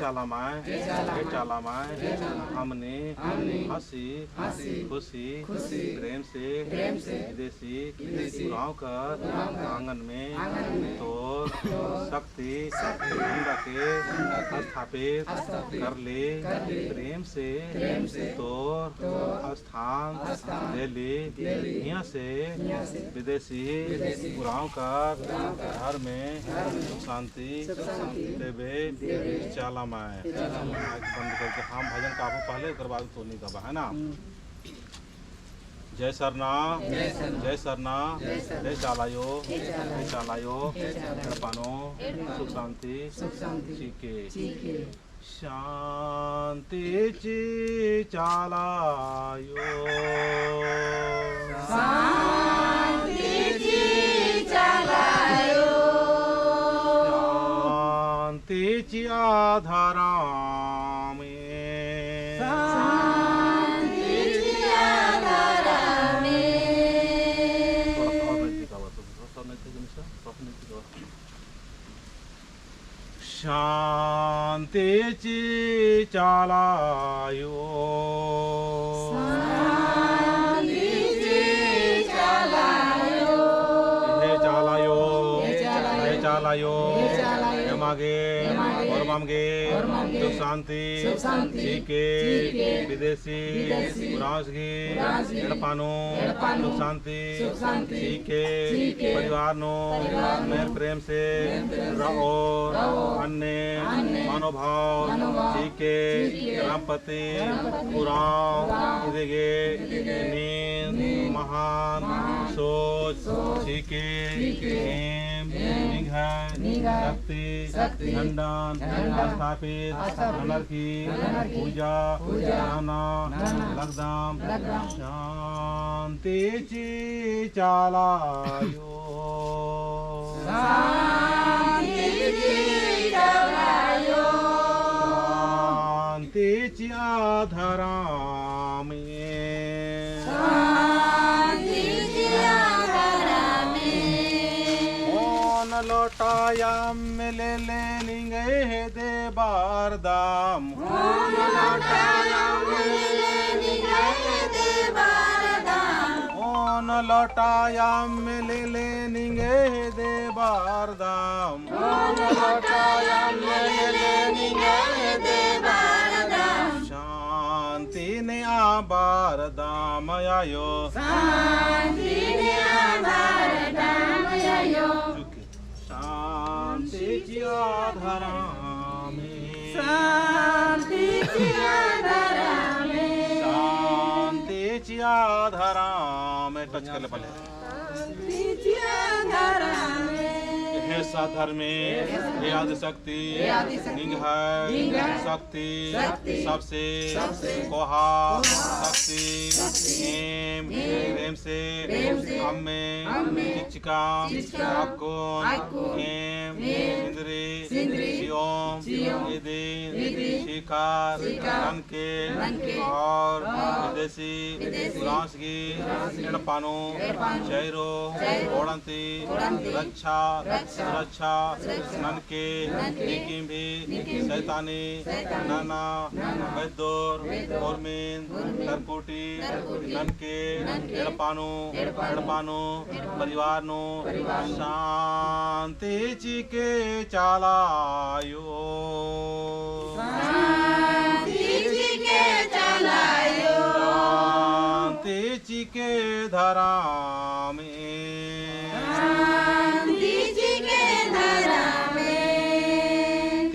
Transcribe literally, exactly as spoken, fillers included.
चाला माय, हे चाला माय, अमने हँसी खुशी प्रेम से बिदेसी उराँव कर आंगन में तोर शक्ति झंडा के स्थापित करली। प्रेम से तोर स्थान देली। हियाँ से बिदेसी उराँव कर घर में सुख शांति देबे चाला माय। आँख बंद करके हम भजन गाबो पहले, ओकर बाद तोनी गाबा, है ना? जय सरना, जय सरना, जय चाला आयो, जय चाला आयो, एड़पा नू सुख शांति चिके। शांति ची चाला आयो। शांति ची चाला आयो। शांति चिआ धरमे। शांति चिआ धरमे। थोड़ा सा और नजदीक आवा तो, थोड़ा सा नजदीक, निशा, थोड़ा सा नजदीक आवा। शांति ची चाला आयो। शांति ची चाला आयो। हे चाला आयो, हे चाला आयो, हे चाला आयो, हे चाला आयो, एमा गे, एमा गे, होरमम गे, होरमम गे, सुख शांति, सुख शांति, चिके, चिके, बिदेसी, बिदेसी, उराँवस गही, उराँवस गही, एड़पा नू, एड़पा नू, सुख शांति, सुख शांति, चिके, चिके, परिवार नू, परिवार नू, मेर प्रेम से, मेर प्रेम से, रओ, रओ, अन्ने, अन्ने, मनोभाव, मनोभाव, चिके, चिके, रामपति, रामपति, उराँव, उराँव, इदिगे, इदिगे, नीन, नीन, महान, महान, सोच, सोच, चिके, चिके, एम, एम, निंग्है, निंग्है, शक्ति, शक्ति, झंडन, झंडन, स्थापित, स्थापित, ननर की, ननर की, पूजा, पूजा, नना, नना, लगदम, लगदम, शांति ची चाला आयो। शांति ची चाला आयो। शांति चिआ धरमे। शांति चिआ धरमे। ओन लोटा अम्म लेले निंग्है हेद्दे बरदम। ओन लोटा अम्म लेले निंग्है हेद्दे बरदम। ओन लोटा अम्म लेले निंग्है हेद्दे बरदम। ओन लोटा अम्म लेले निंग्है हेद्दे बरदम। शांति नेआ बरदम आयो। शांति नेआ बरदम आयो। शांति चिआ धरमे। शांति चिआ धरमे। शांति चिआ धरमे। Touch कर ले पहले। शांति चिआ धरमे। हे सत धर्मे, हे आदिशक्ति, हे आदिशक्ति, निंग्है, निंग्है, शक्ति, शक्ति, सबसे, सबसे, कोहा, कोहा, शक्ति, शक्ति, एम, एम, प्रेम से, प्रेम से, अम्मे, अम्मे, चिचका, चिचका, अक्कुन, अक्कुन, एम, एम, सिंदरी, सिंदरी, चिओम, चिओम, इदिन, इदिन, स्वीकार, स्वीकार, ननके, ननके, और, और, बिदेसी, बिदेसी, उराँवस गही, उराँवस गही, एड़पा नू, एड़पा नू, चैरो, चैरो, ओड़न्ती, ओड़न्ती, रक्षा, रक्षा, सुरक्षा, सुरक्षा, ननके, ननके, नीकिम भी, नीकिम भी, सैतानी, सैतानी, नना, नना, बेद्दोर, बेद्दोर, उर्मिन, उर्मिन, तरकुटी, तरकुटी, ननके, ननके, एड़पा नू, एड़पा नू, एड़पा नू, एड़पा नू, परिवार नू, परिवार नू, शांति चिके चाला आयो। शांति चिके चाला आयो। शांति चिके धरमे।